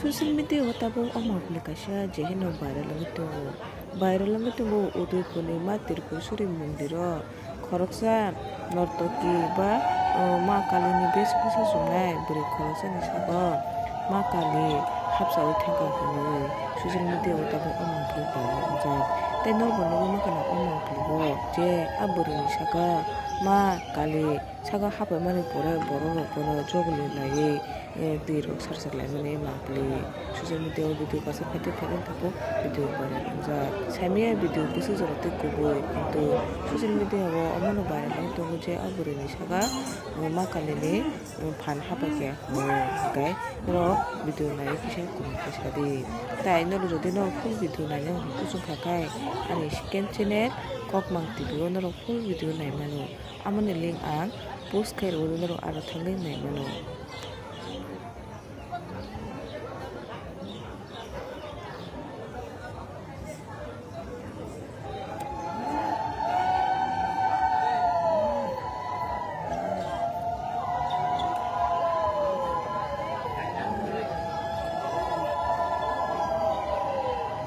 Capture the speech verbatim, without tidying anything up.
Social media o tabuk o mangpili kaisa je hino viral wngwi tongo. Viral wngwi tongo Udaipurni Ma Tripureshwari mondiro khoroksa nortoki ba, o, Ma Kalini bes bwsa chumnai bwrwi khoroksani sago Ma Kali hapsaui thangkha hwnwi social media o tabuk o mangpili viral wngjak. Tei norokbo nugwi mankha na o mangpili o je a bwrwini saka Ma Kali saka hapaimani pore borok rok bono jogli laiwi, eh, twi rok sarsak laimani mangpili. Social media o video kaisa phaitwi phaitwi tabuk video viral wngjak. Saimanya video bwswk jora tei kubui, kintu social media o omono viral wngwi tongo je a bwrwini saka, eh, Ma Kalini, eh, phan hapaikha hwnwi. Hwnkhe norok video naiwi kisa comment khe sadi. Tai norok jodi norok full video naina hwn kuchuk kha khe ani second channel Kokmang T V o norok full video naimano. Amoni link ang post khe rwui norok aro thangwi naimano.